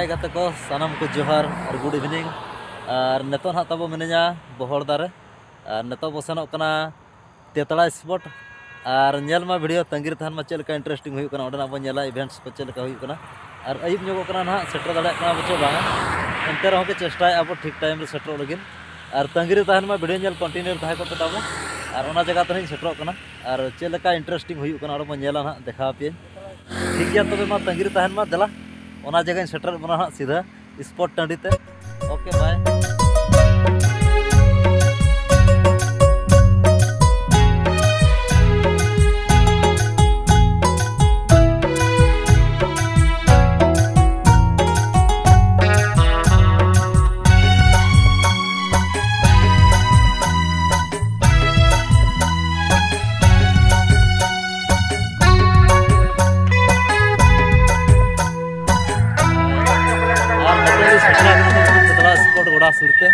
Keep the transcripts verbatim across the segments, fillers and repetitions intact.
ᱦᱟᱭ ᱜᱟᱛᱮ ᱠᱚ, ᱥᱟᱱᱟᱢ ᱠᱚ ᱡᱚᱦᱟᱨ ᱟᱨ good evening᱾ ᱟᱨ ᱱᱤᱛᱚᱜ ᱱᱟᱦᱟᱜ ᱛᱟᱵᱚ ᱢᱤᱱᱟᱹᱧᱟ ᱵᱚᱦᱚᱲᱫᱟ ᱨᱮ, ᱟᱨ ᱱᱤᱛᱚᱜ ᱵᱚ ᱥᱮᱱᱚᱜ ᱠᱟᱱᱟ ᱛᱮᱛᱲᱟ spot᱾ ᱟᱨ ᱧᱮᱞ ᱢᱟ video, ᱛᱟᱺᱜᱤ ᱨᱮ ᱛᱟᱦᱮᱱ ᱢᱟ, ᱪᱮᱫ ᱞᱮᱠᱟ interesting ᱦᱩᱭᱩᱜ ᱠᱟᱱᱟ ᱚᱸᱰᱮᱱᱟᱜ ᱵᱚᱱ ᱧᱮᱞᱟ, events ᱠᱚ ᱪᱮᱫ ᱞᱮᱠᱟ ᱦᱩᱭᱩᱜ ᱠᱟᱱᱟ᱾ ᱟᱨ ᱟᱹᱭᱩᱵ ᱧᱚᱜᱚᱜ ᱠᱟᱱᱟ ᱱᱟᱦᱟᱜ, ᱥᱮᱴᱮᱨ ᱫᱟᱲᱮᱭᱟᱜ ᱠᱟᱱᱟ ᱵᱚ ᱪᱮ ᱵᱟᱝᱟ, ᱮᱱᱛᱮ ᱨᱮᱦᱚᱸ ᱠᱚ ᱪᱮᱥᱴᱟᱭᱮᱫᱼᱟ ᱵᱚ ᱴᱷᱤᱠ time ᱨᱮ ᱥᱮᱴᱮᱨᱚᱜ ᱞᱟᱹᱜᱤᱫ᱾ ᱟᱨ ᱛᱟᱺᱜᱤ ᱨᱮ ᱛᱟᱦᱮᱱ ᱢᱟ, video ᱧᱮᱞ continue ᱨᱮ ᱛᱟᱦᱮᱸ ᱠᱚᱜ ᱯᱮ ᱛᱟᱵᱚ᱾ ᱟᱨ ᱚᱱᱟ ᱡᱟᱭᱜᱟ ᱛᱮ ᱱᱟᱦᱟᱜ ᱤᱧ ᱥᱮᱴᱮᱨᱚᱜ ᱠᱟᱱᱟ, ᱟᱨ ᱪᱮᱫ ᱞᱮᱠᱟ interesting ᱦᱩᱭᱩᱜ ᱠᱟᱱᱟ ᱚᱸᱰᱮ ᱵᱚᱱ ᱧᱮᱞᱟ ᱱᱟᱦᱟᱜ, ᱫᱮᱠᱷᱟᱣ ᱟᱯᱮᱭᱟᱹᱧ᱾ ᱴᱷᱤᱠ ᱜᱮᱭᱟ, ᱛᱚᱵᱮ ᱢᱟ ᱛᱟᱺᱜᱤ ᱨᱮ ᱛᱟᱦᱮᱱ ᱢᱟ, ᱫᱮᱞᱟ ᱚᱱᱟ ᱡᱟᱭᱜᱟᱧ ᱥᱮᱴᱮᱨᱮᱫ ᱵᱚᱱᱟ ᱱᱟᱦᱟᱜ ᱥᱤᱫᱷᱟᱹ spot ᱴᱟᱺᱰᱤ ᱛᱮ᱾ Okay, bye᱾ ᱟᱨ ᱱᱤᱛᱚᱜ ᱞᱮ ᱥᱮᱴᱮᱨ ᱟᱠᱟᱱᱟ ᱛᱮᱛᱲᱟ spot ᱜᱚᱰᱟ ᱥᱩᱨ ᱛᱮ᱾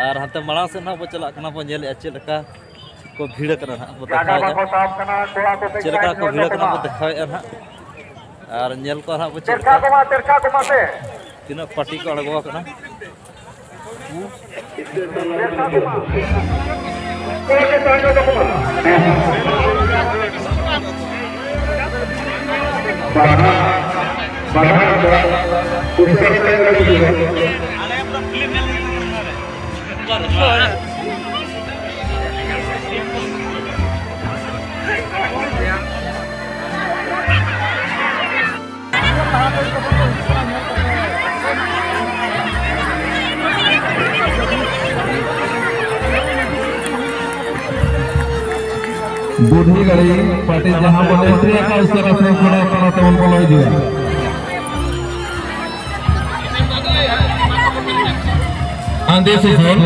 ᱟᱨ ᱦᱟᱱᱛᱮ ᱢᱟᱲᱟᱝ ᱥᱮᱫ ᱱᱟᱦᱟᱜ ᱵᱚ ᱪᱟᱞᱟᱜ ᱠᱟᱱᱟ, ᱵᱚ ᱧᱮᱞᱮᱫᱼᱟ ᱪᱮᱫ ᱞᱮᱠᱟ ᱠᱚ ᱵᱷᱤᱲ ᱟᱠᱟᱱᱟ ᱱᱟᱦᱟᱜ, ᱵᱚ ᱫᱮᱠᱷᱟᱣᱮᱫᱼᱟ ᱪᱮᱫ ᱞᱮᱠᱟ ᱠᱚ ᱵᱷᱤᱲ ᱟᱠᱟᱱᱟ, ᱵᱚ ᱫᱮᱠᱷᱟᱣᱮᱫᱼᱟ ᱱᱟᱦᱟᱜ᱾ ᱟᱨ ᱧᱮᱞ ᱠᱚᱣᱟ ᱱᱟᱦᱟᱜ ᱵᱚ ᱪᱮᱫ ᱞᱮᱠᱟ ᱛᱤᱱᱟᱹᱜ party ᱠᱚ ᱟᱬᱜᱚ ᱟᱠᱟᱱᱟ᱾ ᱵᱩᱰᱷᱱᱤ ᱜᱟᱹᱲᱤ ᱯᱟᱴᱤ ᱡᱟᱦᱟᱸ ᱵᱚᱱ entry ᱟᱠᱟᱫ, ᱩᱥᱟᱹᱨᱟ ᱥᱟᱺᱦᱤᱡ ᱱᱚᱰᱮ ᱛᱟᱲᱟ ᱛᱮᱵᱚᱱ ᱵᱚᱞᱚ ᱦᱤᱡᱩᱜᱼᱟ᱾ ᱟᱸᱫᱮ ᱥᱩᱥᱩᱱ,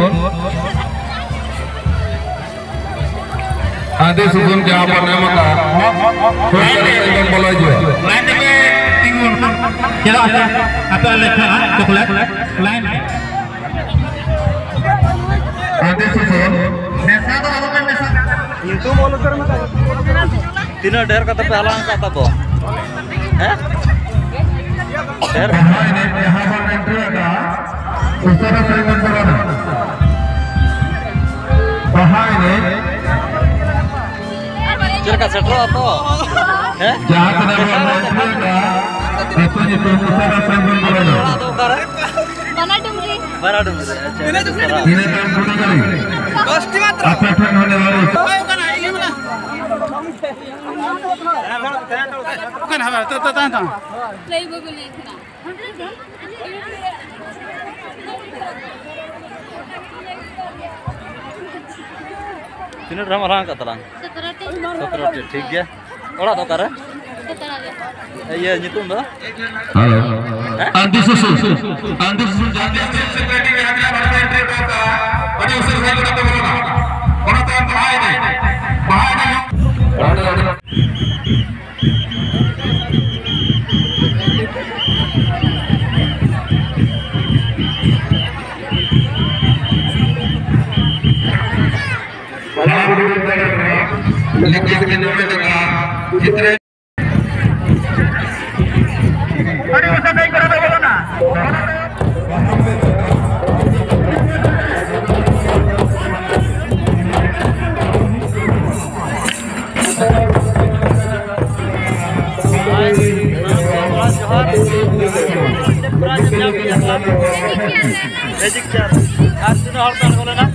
ᱟᱸᱫᱮ ᱥᱩᱥᱩᱱ ᱡᱟᱦᱟᱸ ᱵᱚᱱ ᱮᱢ ᱟᱠᱟᱫ, ᱩᱥᱟᱹᱨᱟ ᱥᱟᱺᱦᱤᱡ ᱵᱚᱱ ᱵᱚᱞᱚ ᱦᱤᱡᱩᱜᱼᱟ᱾ ᱪᱮᱫᱟᱜ ᱥᱮ ᱟᱯᱮ ᱞᱮᱠᱷᱟ ᱪᱚᱠᱞᱮᱴ line ᱨᱮ᱾ ᱟᱸᱫᱮ ᱥᱩᱥᱩᱱ᱾ ᱛᱤᱱᱟᱹᱜ ᱰᱷᱮᱨ ᱠᱟᱛᱮ ᱯᱮ ᱦᱟᱞᱟᱝ ᱟᱠᱟᱫ ᱛᱟᱠᱚ? ᱦᱮᱸ? ᱵᱟᱦᱟ ᱮᱱᱮᱡ ᱡᱟᱦᱟᱸ ᱵᱚᱱ ᱮᱱᱴᱨᱤ ᱟᱠᱟᱫᱼᱟ, ᱩᱥᱟᱹᱨᱟ ᱥᱟᱹᱨᱤ ᱵᱚᱱ ᱪᱟᱞᱟᱣ ᱞᱮᱱᱟ᱾ ᱵᱟᱦᱟ ᱮᱱᱮᱡ ᱪᱮᱫ ᱞᱮᱠᱟ ᱥᱮᱴᱮᱨᱚᱜᱼᱟ ᱛᱚ? ᱦᱮᱸ? ᱡᱟᱦᱟᱸ ᱛᱤᱱᱟᱹᱜ ᱵᱚᱱ ᱮᱱᱴᱨᱤ ᱟᱠᱟᱫᱼᱟ, ᱟᱹᱛᱩ ᱧᱩᱛᱩᱢ ᱩᱥᱟᱹᱨᱟ ᱥᱟᱹᱨᱤ ᱵᱚᱱ ᱪᱟᱞᱟᱣ ᱞᱮᱱᱟ᱾ ᱚᱲᱟᱜ ᱫᱚ ᱚᱠᱟᱨᱮ? ᱵᱟᱱᱟ ᱰᱩᱝᱨᱤ᱾ ᱵᱟᱱᱟ ᱰᱩᱝᱨᱤ, ᱟᱪᱪᱷᱟ, ᱟᱹᱰᱤ ᱥᱟᱨᱦᱟᱣ᱾ ᱤᱱᱟᱹ ᱛᱟᱭᱚᱢ ᱜᱩᱰᱩ ᱜᱟᱹᱲᱤ᱾ ᱟᱯᱮ ᱴᱷᱮᱱ ᱦᱚᱸ ᱱᱮᱦᱚᱨ᱾ ᱞᱟᱹᱭ ᱵᱟᱹᱵᱩ ᱞᱟᱹᱭ ᱠᱟᱱᱟ᱾ ᱛᱤᱱᱟᱹᱜ ᱰᱷᱮᱨ ᱮᱢ ᱟᱞᱟᱝ ᱟᱠᱟᱫ ᱛᱟᱞᱟᱝ? ᱥᱚᱛᱨᱚ ᱴᱤ᱾ ᱥᱚᱛᱨᱚ ᱴᱤ, ᱴᱷᱤᱠ ᱜᱮᱭᱟ᱾ ᱚᱲᱟᱜ ᱫᱚ ᱚᱠᱟᱨᱮ? ᱥᱚᱛᱨᱚ ᱜᱮ᱾ ᱤᱭᱟᱹ, ᱧᱩᱛᱩᱢ ᱫᱚ? ᱦᱮᱞᱳ᱾ ᱦᱮᱸ? ᱟᱱᱴᱤ ᱥᱩᱥᱩ, ᱟᱱᱴᱤ ᱥᱩᱥᱩ ᱡᱟᱦᱟᱸ ᱛᱤᱥ ᱥᱮᱠᱨᱮᱴᱟᱨᱤ ᱟᱡᱟᱜ ᱵᱟᱲᱟᱭ ᱮᱱᱴᱨᱤ ᱦᱚᱴᱚ ᱠᱟᱜᱼᱟ, ᱟᱹᱰᱤ ᱩᱥᱟᱹᱨᱟ ᱥᱟᱭᱤᱰ ᱚᱲᱟᱜ ᱛᱮ ᱵᱚᱞᱚᱱᱟ᱾ ᱚᱱᱟ ᱛᱟᱭᱚᱢ ᱵᱟᱦᱟ ᱮᱱᱮᱡ, ᱵᱟᱦᱟ ᱮᱱᱮᱡ᱾ ᱟᱹᱰᱤ ᱩᱥᱟᱹᱨᱟ ᱠᱚᱨᱟᱣ ᱛᱟᱵᱚᱱᱟ᱾ Magic chair. ᱟᱨ ᱛᱤᱱᱟᱹᱜ ᱦᱚᱲ ᱯᱮ ᱟᱬᱜᱚ ᱞᱮᱱᱟ?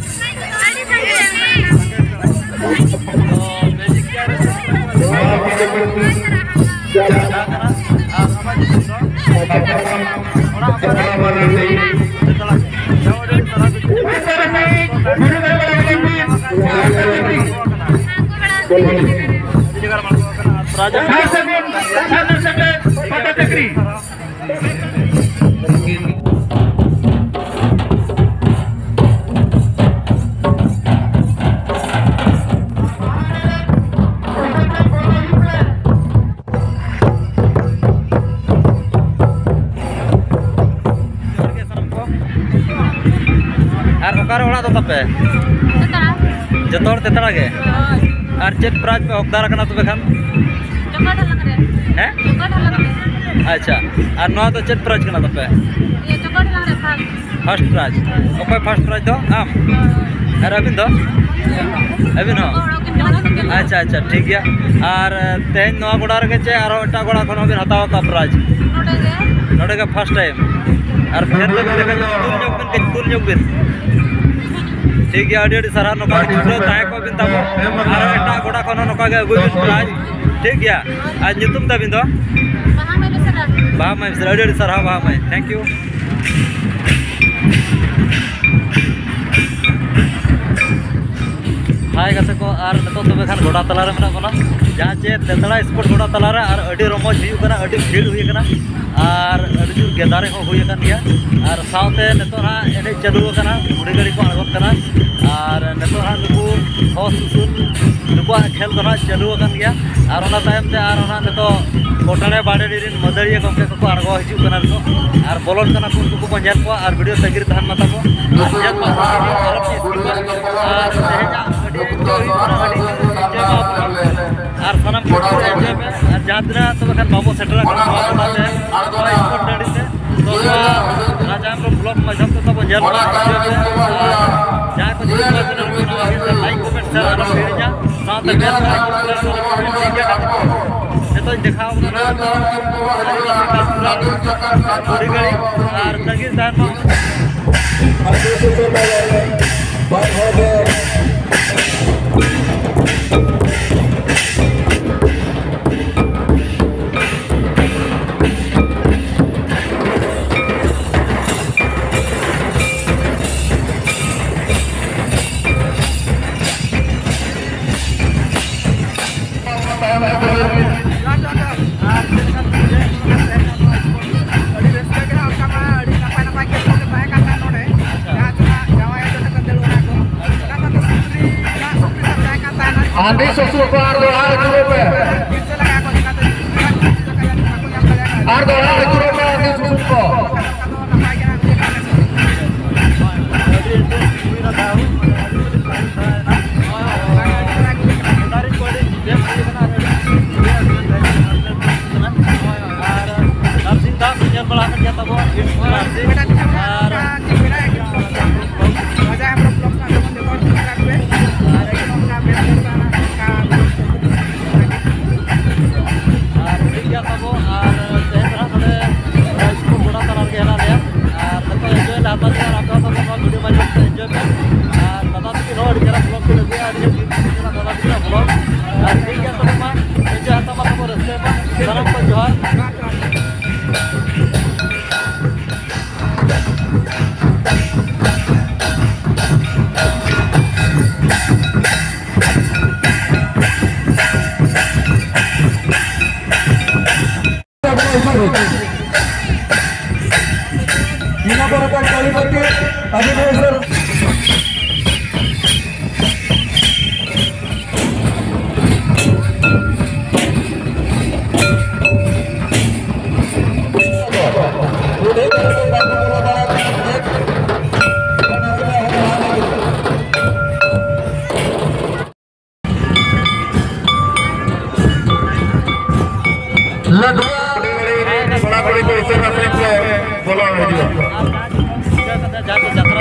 ᱟᱨ ᱚᱠᱟᱨᱮ ᱚᱲᱟᱜ ᱫᱚ ᱛᱟᱯᱮ? ᱛᱮᱛᱟᱲᱟ᱾ ᱡᱚᱛᱚ ᱦᱚᱲ ᱛᱮᱛᱟᱲᱟ ᱜᱮ? ᱦᱳᱭ᱾ ᱟᱨ ᱪᱮᱫ ᱯᱨᱟᱭᱤᱡᱽ ᱯᱮ ᱦᱚᱠᱫᱟᱨ ᱟᱠᱟᱱᱟ ᱛᱚᱵᱮ ᱠᱷᱟᱱ? ᱪᱚᱠᱟ ᱰᱷᱟᱞᱟᱝ ᱨᱮ᱾ ᱦᱮᱸ? ᱪᱚᱠᱟ ᱰᱷᱟᱞᱟᱝ ᱨᱮ᱾ ᱟᱪᱪᱷᱟ, ᱟᱨ ᱱᱚᱣᱟ ᱫᱚ ᱪᱮᱫ prize ᱠᱟᱱᱟ ᱛᱟᱯᱮ? ᱤᱭᱟᱹ, ᱪᱚᱠᱟ ᱰᱷᱟᱞᱟᱝ ᱨᱮ first᱾ First prize᱾ ᱚᱠᱚᱭ first prize ᱫᱚ? ᱟᱢ? ᱦᱳᱭ᱾ ᱟᱨ ᱟᱹᱵᱤᱱ ᱫᱚ? ᱟᱹᱵᱤᱱ ᱦᱚᱸ? ᱦᱚᱲ ᱦᱚᱸᱠᱤᱱ ᱧᱟᱢᱟ ᱥᱮ ᱪᱮᱫ? ᱟᱪᱪᱷᱟ, ᱟᱪᱪᱷᱟ, ᱴᱷᱤᱠ ᱜᱮᱭᱟ᱾ ᱟᱨ, ᱮ, ᱛᱮᱦᱮᱧ ᱱᱚᱣᱟ ᱜᱚᱰᱟ ᱨᱮᱜᱮ ᱪᱮ ᱟᱨᱦᱚᱸ ᱮᱴᱟᱜ ᱜᱚᱰᱟ ᱠᱷᱚᱱ ᱦᱚᱸᱵᱤᱱ ᱦᱟᱛᱟᱣ ᱟᱠᱟᱫ prize? ᱱᱚᱰᱮ ᱜᱮ᱾ ᱱᱚᱰᱮ ᱜᱮ first time? ᱟᱨ ᱯᱷᱮᱰ ᱫᱚ ᱱᱚᱰᱮ ᱠᱷᱚᱱ ᱛᱩᱞ ᱧᱚᱜ ᱵᱤᱱ, ᱠᱟᱹᱡ ᱛᱩᱞ ᱧᱚᱜ ᱵᱤᱱ᱾ ᱴᱷᱤᱠ ᱜᱮᱭᱟ, ᱟᱹᱰᱤ ᱟᱹᱰᱤ ᱥᱟᱨᱦᱟᱣ, ᱱᱚᱝᱠᱟ ᱜᱮ ᱪᱷᱩᱴᱟᱹᱣ ᱛᱟᱦᱮᱸ ᱠᱚᱜ ᱵᱤᱱ ᱛᱟᱵᱚ᱾ ᱟᱨᱦᱚᱸ ᱮᱴᱟᱜ ᱜᱚᱰᱟ ᱠᱷᱚᱱ ᱦᱚᱸ ᱱᱚᱝᱠᱟ ᱜᱮ ᱟᱹᱜᱩᱭ ᱵᱤᱱ prize᱾ ᱴᱷᱤᱠ ᱜᱮᱭᱟ, ᱟᱨ ᱧᱩᱛᱩᱢ ᱛᱟᱵᱤᱱ ᱫᱚ? ᱵᱟᱦᱟ ᱢᱟᱹᱭ ᱵᱮᱥᱨᱟ᱾ ᱵᱟᱦᱟ ᱢᱟᱹᱭ ᱵᱮᱥᱨᱟ, ᱟᱹᱰᱤ ᱟᱹᱰᱤ ᱥᱟᱨᱦᱟᱣ ᱵᱟᱦᱟ ᱢᱟᱹᱭ, thank you᱾ ᱦᱟᱭ ᱜᱟᱛᱮ ᱠᱚ, ᱟᱨ ᱱᱤᱛᱚᱜ ᱛᱚᱵᱮ ᱠᱷᱟᱱ ᱜᱚᱰᱟ ᱛᱟᱞᱟ ᱨᱮ ᱢᱮᱱᱟᱜ ᱵᱚᱱᱟ, ᱡᱟᱦᱟᱸ ᱪᱮ ᱛᱮᱛᱲᱟ sport ᱜᱚᱰᱟ ᱛᱟᱞᱟ ᱨᱮ, ᱟᱨ ᱟᱹᱰᱤ ᱨᱚᱢᱚᱡᱽ ᱦᱩᱭᱩᱜ ᱠᱟᱱᱟ, ᱟᱹᱰᱤ ᱵᱷᱤᱲ ᱦᱩᱭ ᱟᱠᱟᱱᱟ, ᱟᱨ ᱟᱹᱰᱤ ᱡᱳᱨ gathering ᱦᱚᱸ ᱦᱩᱭ ᱟᱠᱟᱱ ᱜᱮᱭᱟ᱾ ᱟᱨ ᱥᱟᱶᱛᱮ ᱱᱤᱛᱚᱜ ᱦᱟᱸᱜ ᱮᱱᱮᱡ ᱪᱟᱹᱞᱩ ᱟᱠᱟᱱᱟ, ᱜᱷᱩᱲᱤ ᱜᱟᱹᱲᱤ ᱠᱚ ᱟᱬᱜᱚᱱ ᱠᱟᱱᱟ, ᱟᱨ ᱱᱤᱛᱚᱜ ᱦᱟᱸᱜ ᱱᱩᱠᱩ ᱦᱚᱸ ᱥᱩᱥᱩᱱ, ᱱᱩᱠᱩᱣᱟᱜ ᱠᱷᱮᱞ ᱫᱚ ᱦᱟᱸᱜ ᱪᱟᱹᱞᱩ ᱟᱠᱟᱱ ᱜᱮᱭᱟ᱾ ᱟᱨ ᱚᱱᱟ ᱛᱟᱭᱚᱢ ᱛᱮ ᱟᱨ ᱚᱱᱟ ᱱᱤᱛᱚᱜ ᱠᱚᱴᱟᱲᱮ ᱵᱟᱲᱮᱰᱤ ᱨᱮᱱ ᱢᱟᱹᱫᱟᱹᱲᱤᱭᱟᱹ ᱜᱚᱢᱠᱮ ᱠᱚᱠᱚ ᱟᱬᱜᱚ ᱦᱤᱡᱩᱜ ᱠᱟᱱᱟ ᱱᱤᱛᱚᱜ, ᱟᱨ ᱵᱚᱞᱚᱱ ᱠᱟᱱᱟ ᱠᱚ, ᱩᱱᱠᱩ ᱠᱚᱵᱚᱱ ᱧᱮᱞ ᱠᱚᱣᱟ᱾ ᱟᱨ video ᱛᱟᱺᱜᱤ ᱨᱮ ᱛᱟᱦᱮᱱ ᱢᱟ ᱛᱟᱵᱚ, ᱟᱨ ᱧᱮᱞ ᱢᱟ ᱵᱚᱱ video ᱟᱞᱚ ᱯᱮ skip ᱟ᱾ ᱟᱨ ᱛᱮᱦᱮᱧᱟᱜ ᱟᱹᱰᱤ enjoy ᱦᱩᱭᱩᱜ ᱠᱟᱱᱟ, ᱟᱹᱰᱤ enjoy ᱢᱟ ᱟᱵᱚ ᱟᱨ ᱥᱟᱱᱟᱢ ᱠᱚ enjoy ᱢᱮ᱾ ᱟᱨ ᱡᱟᱦᱟᱸ ᱛᱤᱱᱟᱹᱜ ᱛᱚᱵᱮ ᱠᱷᱟᱱ ᱵᱟᱵᱚ ᱥᱮᱴᱮᱨ ᱟᱠᱟᱱᱟ ᱱᱚᱣᱟ ᱜᱚᱰᱟ ᱛᱮ, ᱱᱚᱣᱟ sport ᱴᱟᱺᱰᱤ ᱛᱮ, ᱛᱚ ᱱᱚᱣᱟ ᱨᱟᱡᱟ ᱦᱮᱢᱵᱨᱚᱢ vlog ᱢᱟᱫᱽᱫᱷᱚᱢ ᱛᱮ ᱛᱟᱵᱚ ᱧᱮᱞ ᱢᱟ, ᱟᱨ ᱡᱟᱦᱟᱸᱭ ᱠᱚ ᱡᱩᱫᱤ ᱱᱚᱣᱟ channel ᱠᱚ ᱱᱟᱣᱟ ᱜᱮ, like, comment, share ᱟᱞᱚ ᱯᱮ ᱦᱤᱲᱤᱧᱟ᱾ ᱥᱟᱶᱛᱮ bell icon ᱠᱚ press ᱟᱞᱚ ᱯᱮ ᱦᱤᱲᱤᱧᱟ᱾ ᱱᱤᱛᱚᱜ ᱤᱧ ᱫᱮᱠᱷᱟᱣ ᱟᱵᱚᱱᱟ ᱱᱚᱣᱟ ᱫᱚ ᱟᱹᱫᱤᱵᱟᱹᱥᱤ cultural ᱜᱷᱩᱲᱤ ᱜᱟᱹᱲᱤ, ᱟᱨ ᱛᱟᱺᱜᱤ ᱨᱮ ᱛᱟᱦᱮᱱ ᱢᱟ᱾ ᱟᱹᱰᱤ ᱨᱟᱹᱥᱠᱟᱹ ᱜᱮ ᱦᱟᱸᱜ ᱚᱱᱠᱟ ᱢᱟ ᱟᱹᱰᱤ ᱱᱟᱯᱟᱭ ᱱᱟᱯᱟᱭ ᱠᱷᱮᱞ ᱠᱚᱜᱮ ᱛᱟᱦᱮᱸ ᱠᱟᱱ ᱛᱟᱦᱮᱸ ᱱᱚᱰᱮ᱾ ᱡᱟᱦᱟᱸ ᱪᱮ ᱦᱟᱸᱜ ᱡᱟᱶᱟᱭ ᱟᱡ ᱫᱚ ᱠᱟᱛᱮ ᱫᱟᱹᱲ ᱚᱱᱟ ᱠᱚ᱾ ᱚᱱᱟ ᱥᱟᱶᱛᱮ ᱥᱩᱠᱨᱤ, ᱚᱱᱟ ᱥᱩᱠᱨᱤ ᱥᱟᱵ ᱛᱟᱦᱮᱸ ᱠᱟᱱ ᱛᱟᱦᱮᱸᱱᱟ᱾ ᱦᱟᱺᱰᱤ ᱥᱩᱥᱩᱨ ᱠᱚ ᱟᱨ ᱫᱚᱦᱲᱟ ᱟᱹᱪᱩᱨᱚᱜ ᱯᱮ᱾ ᱪᱮᱫ ᱞᱮᱠᱟ ᱠᱚ ᱪᱤᱠᱟᱹᱛᱮ ᱟᱨ ᱫᱚᱦᱲᱟ ᱟᱹᱪᱩᱨᱚᱜ ᱯᱮ, ᱦᱟᱺᱰᱤ ᱥᱩᱥᱩᱨ ᱠᱚ᱾ ᱱᱟᱯᱟᱭ ᱜᱮ ᱦᱟᱸᱜ ᱦᱩᱭᱩᱜ ᱠᱟᱱᱟ᱾ ᱟᱹᱰᱤ ᱤᱱᱴᱟᱨᱮᱥᱴ ᱦᱩᱭᱱᱟ ᱛᱟᱦᱮᱸ, ᱟᱹᱰᱤ ᱟᱹᱰᱤ ᱥᱟᱹᱨᱤ ᱛᱟᱦᱮᱸ᱾ ᱱᱚᱰᱮ ᱨᱮᱱ ᱠᱚ ᱟᱹᱰᱤ ᱵᱮᱥ ᱦᱩᱭ ᱠᱟᱱᱟ ᱟᱨ ᱟᱹᱰᱤ ᱵᱮᱥ ᱦᱩᱭ ᱠᱟᱱᱟ᱾ ᱛᱟᱵᱚᱱ ᱤᱱᱥᱯᱤᱨᱮᱥᱚᱱ ᱟᱨ ᱵᱟᱡᱟ ᱦᱮᱢᱵᱨᱚᱢ ᱵᱞᱚᱜ ᱨᱮᱱᱟᱜ ᱡᱮᱢᱚᱱ ᱡᱚᱛᱚ ᱦᱚᱲ ᱠᱚ ᱧᱮᱞ ᱯᱮ᱾ ᱟᱨ ᱮᱠᱫᱚᱢ ᱚᱱᱠᱟ ᱵᱮᱲᱟ ᱵᱮᱥᱟ ᱚᱱᱠᱟ ᱟᱨ ᱴᱷᱤᱠ ᱜᱮᱭᱟ ᱛᱟᱵᱚ, ᱟᱨ ᱛᱮᱦᱮᱧ ᱫᱚ ᱦᱟᱸᱜ ᱱᱚᱰᱮ ᱥᱠᱩᱞ ᱜᱚᱰᱟ ᱛᱟᱞᱟ ᱨᱮᱜᱮ ᱦᱮᱱᱟᱜ ᱞᱮᱭᱟ᱾ ᱟᱨ ᱱᱤᱛᱚᱜ ᱮᱱᱡᱚᱭ ᱞᱮ ᱦᱟᱛᱟᱣ ᱮᱫᱟ, ᱟᱨ ᱟᱯᱮ ᱦᱚᱸ ᱛᱟᱵᱚ ᱱᱚᱣᱟ ᱵᱷᱤᱰᱤᱭᱳ ᱢᱟᱫᱽᱫᱷᱚᱢ ᱛᱮ ᱮᱱᱡᱚᱭ ᱯᱮ᱾ ᱟᱨ ᱫᱟᱫᱟ ᱛᱟᱹᱠᱤᱱ ᱦᱚᱸ ᱟᱹᱰᱤ ᱪᱮᱦᱨᱟ ᱵᱞᱚᱜ ᱠᱤᱱ ᱟᱹᱜᱩᱭᱟ, ᱟᱹᱰᱤ ᱡᱳᱨ ᱫᱟᱫᱟ ᱛᱟᱹᱠᱤᱱᱟᱜ ᱵᱞᱚᱜ᱾ ᱟᱨ ᱴᱷᱤᱠ ᱜᱮᱭᱟ ᱛᱚᱵᱮ ᱢᱟ, ᱮᱱᱡᱚᱭ ᱦᱟᱛᱟᱣ ᱢᱟ ᱛᱟᱵᱚ, ᱨᱟᱹᱥᱠᱟᱹᱭ ᱢᱟ᱾ ᱥᱟᱱᱟᱢ ᱠᱚ ᱡᱚᱦᱟᱨ᱾ ᱤᱱᱟᱹ ᱯᱚᱨᱮ ᱛᱮ ᱠᱟᱹᱞᱤ ᱯᱟᱹᱴᱤ ᱟᱹᱰᱤ ᱵᱮᱥ᱾ ᱞᱟᱹᱰᱩ ᱠᱚᱲᱟ ᱠᱩᱲᱤ ᱠᱚ ᱩᱥᱟᱹᱨᱟ ᱥᱟᱺᱦᱤᱡ ᱠᱚ ᱵᱚᱞᱚ ᱦᱤᱡᱩᱜᱼᱟ᱾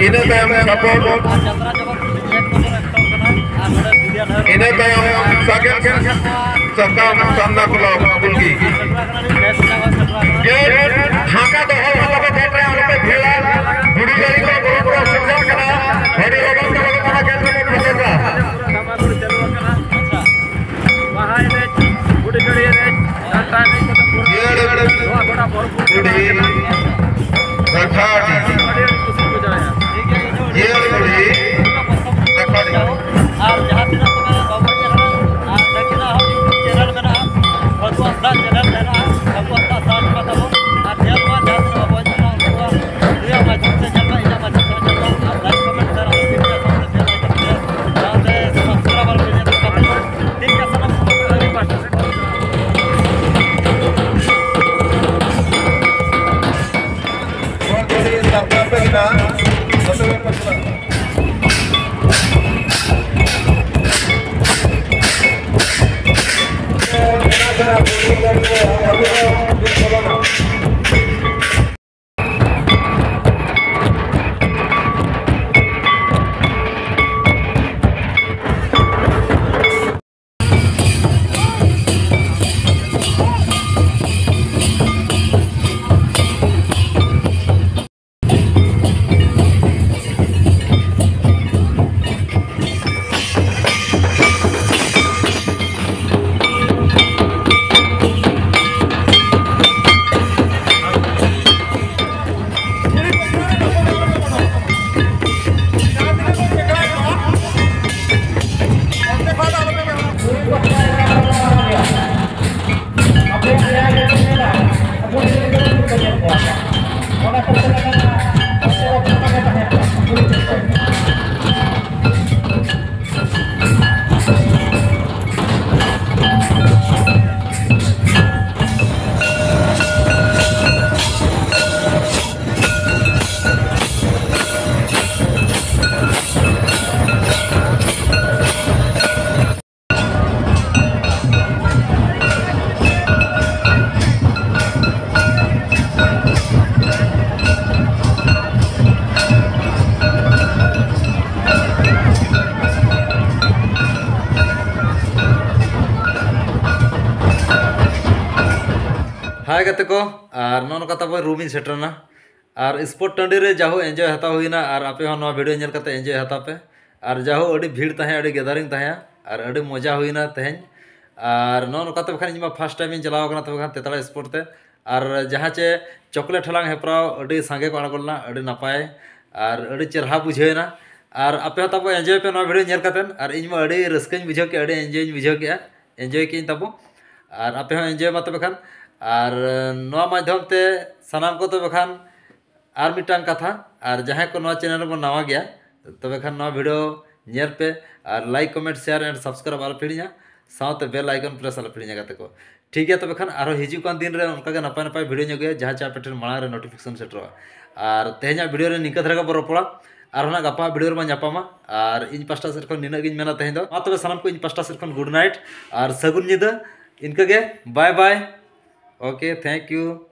ᱤᱱᱟᱹ ᱛᱟᱭᱚᱢ ᱪᱷᱟᱯᱚᱞ, ᱤᱱᱟᱹ ᱛᱟᱭᱚᱢ ᱥᱟᱜᱮᱱ ᱥᱟᱠᱟᱢ ᱥᱟᱢᱱᱟ ᱠᱞᱟᱵᱽ ᱠᱩᱞᱠᱤ᱾ ᱡᱮ ᱯᱷᱟᱸᱠᱟ ᱫᱚᱦᱚ ᱟᱞᱚᱯᱮ ᱜᱮᱴ ᱨᱮ ᱟᱞᱚᱯᱮ ᱵᱷᱤᱲᱟ᱾ ᱵᱩᱰᱷᱤ ᱜᱟᱹᱲᱤ ᱠᱚ ᱜᱚᱲᱚ ᱜᱚᱲᱚ ᱥᱮᱴᱮᱨ ᱠᱟᱱᱟ᱾ ᱟᱹᱰᱤ ᱞᱚᱜᱚᱱ ᱛᱮ ᱞᱚᱜᱚᱱ ᱛᱮ ᱜᱮᱴ ᱨᱮᱵᱚᱱ ᱥᱮᱴᱮᱨᱟ᱾ ᱟᱪᱪᱷᱟ, ᱵᱟᱦᱟ ᱮᱱᱮᱡ, ᱵᱩᱰᱷᱤ ᱜᱟᱹᱲᱤ ᱮᱱᱮᱡ, ᱰᱟᱱᱴᱟ ᱮᱱᱮᱡ ᱠᱚᱫᱚ ᱯᱩᱨᱟᱹ ᱡᱤᱭᱟᱹᱲ ᱱᱚᱣᱟ ᱜᱚᱰᱟ ᱵᱷᱚᱨᱯᱩᱨ ᱵᱩᱰᱷᱤ ᱨᱟᱠᱷᱟ᱾ ᱟᱹᱰᱤ ᱟᱹᱰᱤ ᱠᱩᱥᱤ ᱵᱩᱡᱷᱟᱹᱣ ᱮᱱᱟ᱾ ᱡᱤᱭᱟᱹᱲ ᱵᱩᱰᱷᱤ ᱨᱟᱠᱷᱟ᱾ ᱟᱨ ᱡᱟᱦᱟᱸ ᱛᱤᱱᱟᱹᱜ ᱠᱚ ᱢᱮᱱᱟ ᱵᱟᱵᱚᱱ ᱧᱮᱞ ᱠᱟᱱᱟ, ᱟᱨ ᱱᱟᱹᱠᱤᱱᱟᱜ ᱦᱚᱸ YouTube ᱪᱮᱱᱮᱞ ᱢᱮᱱᱟᱜᱼᱟ, ᱵᱷᱟᱹᱜᱩ ᱦᱟᱸᱥᱫᱟ ᱪᱮᱱᱮᱞ ᱢᱮᱱᱟᱜᱼᱟ, ᱵᱷᱟᱹᱜᱩ ᱦᱟᱸᱥᱫᱟ ᱥᱟᱨᱪ ᱢᱟ ᱛᱟᱵᱚᱱ᱾ ᱟᱨ ᱦᱟᱭ ᱜᱟᱛᱮ ᱠᱚ, ᱟᱨ ᱱᱚᱜᱼᱚ ᱱᱚᱝᱠᱟ ᱛᱟᱵᱚ ᱨᱩᱢ ᱤᱧ ᱥᱮᱴᱮᱨᱮᱱᱟ᱾ ᱟᱨ ᱥᱯᱳᱨᱴ ᱴᱟᱺᱰᱤ ᱨᱮ ᱡᱟᱦᱳ ᱮᱱᱡᱚᱭ ᱦᱟᱛᱟᱣ ᱦᱩᱭᱱᱟ, ᱟᱨ ᱟᱯᱮ ᱦᱚᱸ ᱱᱚᱣᱟ ᱵᱷᱤᱰᱤᱭᱳ ᱧᱮᱞ ᱠᱟᱛᱮ ᱮᱱᱡᱚᱭ ᱦᱟᱛᱟᱣ ᱯᱮ᱾ ᱟᱨ ᱡᱟᱦᱳ ᱟᱹᱰᱤ ᱵᱷᱤᱲ ᱛᱟᱦᱮᱸ, ᱟᱹᱰᱤ ᱜᱮᱫᱟᱨᱤᱝ ᱛᱟᱦᱮᱸ, ᱟᱨ ᱟᱹᱰᱤ ᱢᱚᱡᱟ ᱦᱩᱭᱱᱟ ᱛᱮᱦᱮᱧ᱾ ᱟᱨ ᱱᱚᱜᱼᱚ ᱱᱚᱝᱠᱟ ᱛᱮ ᱵᱟᱠᱷᱟᱱ ᱤᱧ ᱢᱟ ᱯᱷᱟᱥᱴ ᱴᱟᱭᱤᱢ ᱤᱧ ᱪᱟᱞᱟᱣ ᱠᱟᱱᱟ ᱛᱚᱵᱮ ᱠᱷᱟᱱ ᱛᱮᱛᱟᱲᱟ ᱥᱯᱳᱨᱴ ᱛᱮ᱾ ᱟᱨ ᱡᱟᱦᱟᱸ ᱪᱮ ᱪᱚᱠᱞᱮᱴ ᱦᱟᱞᱟᱝ ᱦᱮᱯᱨᱟᱣ ᱟᱹᱰᱤ ᱥᱟᱸᱜᱮ ᱠᱚ ᱟᱬᱜᱚ ᱞᱮᱱᱟ, ᱟᱹᱰᱤ ᱱᱟᱯᱟᱭ ᱟᱨ ᱟᱹᱰᱤ ᱪᱮᱨᱦᱟ ᱵᱩᱡᱷᱟᱹᱣ ᱮᱱᱟ᱾ ᱟᱨ ᱟᱯᱮ ᱦᱚᱸ ᱛᱟᱵᱚ ᱮᱱᱡᱚᱭ ᱯᱮ ᱱᱚᱣᱟ ᱵᱷᱤᱰᱤᱭᱳ ᱧᱮᱞ ᱠᱟᱛᱮᱫ᱾ ᱟᱨ ᱤᱧ ᱢᱟ ᱟᱹᱰᱤ ᱨᱟᱹᱥᱠᱟᱹᱧ ᱵᱩᱡᱷᱟᱹᱣ ᱠᱮᱫᱼᱟ, ᱟᱹᱰᱤ ᱮᱱᱡᱚᱭᱤᱧ ᱵᱩᱡᱷᱟᱹᱣ ᱠᱮᱫᱼᱟ, ᱮᱱᱡᱚᱭ ᱠᱮᱫᱼᱟᱹᱧ ᱛᱟᱵᱚ᱾ ᱟᱨ ᱟᱯᱮ ᱦᱚᱸ ᱮᱱᱡᱚᱭ ᱢᱟ ᱛᱚᱵᱮ ᱠᱷᱟᱱ᱾ ᱟᱨ ᱱᱚᱣᱟ ᱢᱟᱫᱽᱫᱷᱚᱢ ᱛᱮ ᱥᱟᱱᱟᱢ ᱠᱚ ᱛᱚᱵᱮ ᱠᱷᱟᱱ ᱟᱨ ᱢᱤᱫᱴᱟᱝ ᱠᱟᱛᱷᱟ, ᱟᱨ ᱡᱟᱦᱟᱸᱭ ᱠᱚ ᱱᱚᱣᱟ ᱪᱮᱱᱮᱞ ᱨᱮᱵᱚᱱ ᱱᱟᱣᱟ ᱜᱮᱭᱟ, ᱛᱚᱵᱮ ᱠᱷᱟᱱ ᱱᱚᱣᱟ ᱵᱷᱤᱰᱤᱭᱳ ᱧᱮᱞ ᱯᱮ ᱟᱨ like, comment, share and subscribe ᱟᱞᱚᱯᱮ ᱦᱤᱲᱤᱧᱟ, ᱥᱟᱶᱛᱮ bell icon press ᱟᱞᱚᱯᱮ ᱦᱤᱲᱤᱧᱟ ᱜᱟᱛᱮ ᱠᱚ᱾ ᱴᱷᱤᱠ ᱜᱮᱭᱟ, ᱛᱚᱵᱮ ᱠᱷᱟᱱ ᱟᱨᱦᱚᱸ ᱦᱤᱡᱩᱜ ᱠᱟᱱ ᱫᱤᱱ ᱨᱮ ᱚᱱᱠᱟᱜᱮ ᱱᱟᱯᱟᱭ ᱱᱟᱯᱟᱭ ᱵᱷᱤᱰᱤᱭᱳ ᱧᱚᱜ ᱜᱮᱭᱟ, ᱡᱟᱦᱟᱸ ᱪᱮ ᱟᱯᱮ ᱴᱷᱮᱱ ᱢᱟᱲᱟᱝ ᱨᱮ ᱱᱳᱴᱤᱯᱷᱤᱠᱮᱥᱚᱱ ᱥᱮᱴᱮᱨᱚᱜᱼᱟ᱾ ᱟᱨ ᱛᱮᱦᱮᱧᱟᱜ ᱵᱷᱤᱰᱤᱭᱳ ᱨᱮ ᱱᱤᱝᱠᱟᱹ ᱫᱷᱟᱨᱟ ᱜᱮᱵᱚᱱ ᱨᱚᱯᱚᱲᱟ, ᱟᱨᱦᱚᱸ ᱱᱟᱜ ᱜᱟᱯᱟ ᱵᱷᱤᱰᱤᱭᱳ ᱨᱮᱵᱚᱱ ᱧᱟᱯᱟᱢᱟ᱾ ᱟᱨ ᱤᱧ ᱯᱟᱥᱴᱟ ᱥᱮᱫ ᱠᱷᱚᱱ ᱱᱤᱱᱟᱹᱜ ᱜᱤᱧ ᱢᱮᱱᱟ ᱛᱮᱦᱮᱧ ᱫᱚ᱾ ᱢᱟ ᱛᱚᱵᱮ ᱥᱟᱱᱟᱢ ᱠᱚ ᱤᱧ ᱯᱟᱥᱴᱟ ᱥᱮᱫ ᱠᱷᱚᱱ good night ᱟᱨ ᱥᱟᱹᱜᱩᱱ ᱧᱤᱫᱟᱹ᱾ ᱤᱱᱠᱟᱹᱜᱮ, bye bye, okay, thank you᱾